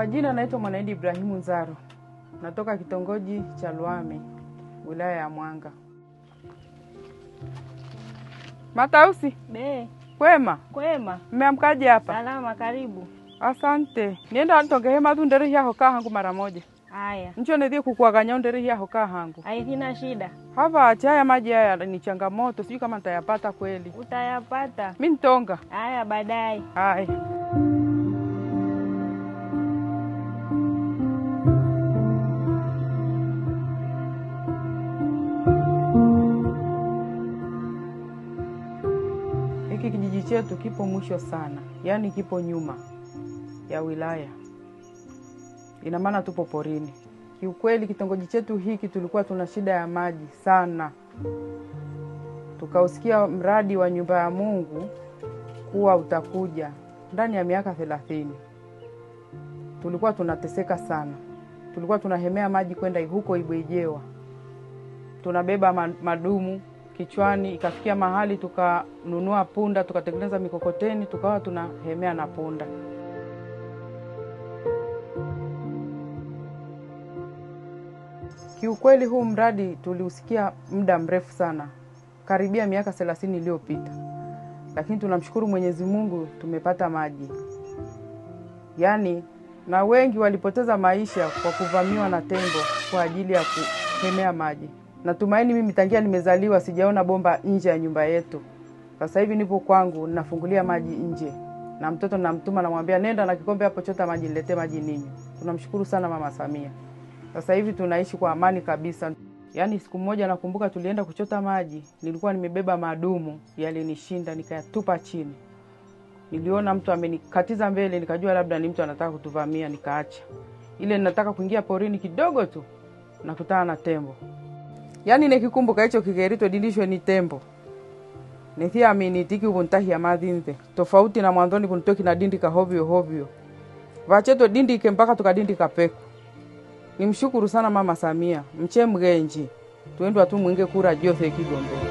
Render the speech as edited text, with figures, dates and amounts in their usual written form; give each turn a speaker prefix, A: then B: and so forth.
A: Kwa jina naitwa Mwanaidi Ibrahimu Nzaro. Natoka kitongoji cha Luami, wilaya ya Mwanga. Matausi?
B: Be.
A: Kwema?
B: Kwema.
A: Mmeamkaje hapa?
B: Salama, karibu.
A: Asante. Nienda ntongehe matundere yaho ka hangu mara moja.
B: Haya.
A: Ncho nithie kukuaganya ndere yaho ka hangu.
B: Haina shida.
A: Hava acha maji haya ni changamoto, sijui kama nitayapata kweli.
B: Utayapata.
A: Mimi ntonga.
B: Haya, baadaye.
A: Haya. Hiki kijiji chetu kipo mwisho sana, yaani kipo nyuma ya wilaya. Ina maana tupo porini. Kiukweli kitongoji chetu hiki tulikuwa tuna shida ya maji sana. Tukausikia mradi wa nyumba ya Mungu kuwa utakuja ndani ya miaka 30. Tulikuwa tunateseka sana. Tulikuwa tunahemea maji kwenda huko Ibwejewa. Tunabeba madumu kichwani, ikafikia mahali tukanunua punda, tukatengeneza mikokoteni, tukawa tunahemea na punda. Kiukweli huu mradi tuliusikia muda mrefu sana, karibia miaka 30 iliyopita. Lakini tunamshukuru Mwenyezi Mungu tumepata maji. Yaani na wengi walipoteza maisha kwa kuvamiwa na tembo kwa ajili ya kuhemea maji. Natumaini mimi tangia nimezaliwa sijaona bomba nje ya nyumba yetu. Sasa hivi nipo kwangu nafungulia maji nje. Na mtoto namtuma, namwambia nenda na kikombe hapo chota maji, niletee maji ninyi. Tunamshukuru sana Mama Samia. Sasa hivi tunaishi kwa amani kabisa. Yaani siku moja nakumbuka tulienda kuchota maji, nilikuwa nimebeba madumu, yalinishinda nikayatupa chini. Niliona mtu amenikatiza mbele, nikajua labda ni mtu anataka kutuvamia, nikaacha. Ile ninataka kuingia porini kidogo tu nakutana na tembo. Yaani nikikumbuka hicho kigerito dindishwe ni tembo. Nithia amini tiki ubuntahi ya madhinte. Tofauti na mwanzoni kunitoki na dindika hovyo hovyo. Vacheto dindike mpaka tukadindika peku. Nimshukuru sana Mama Samia, mche mgenji. Tuendwa tu mwinge kura jose Kigombe.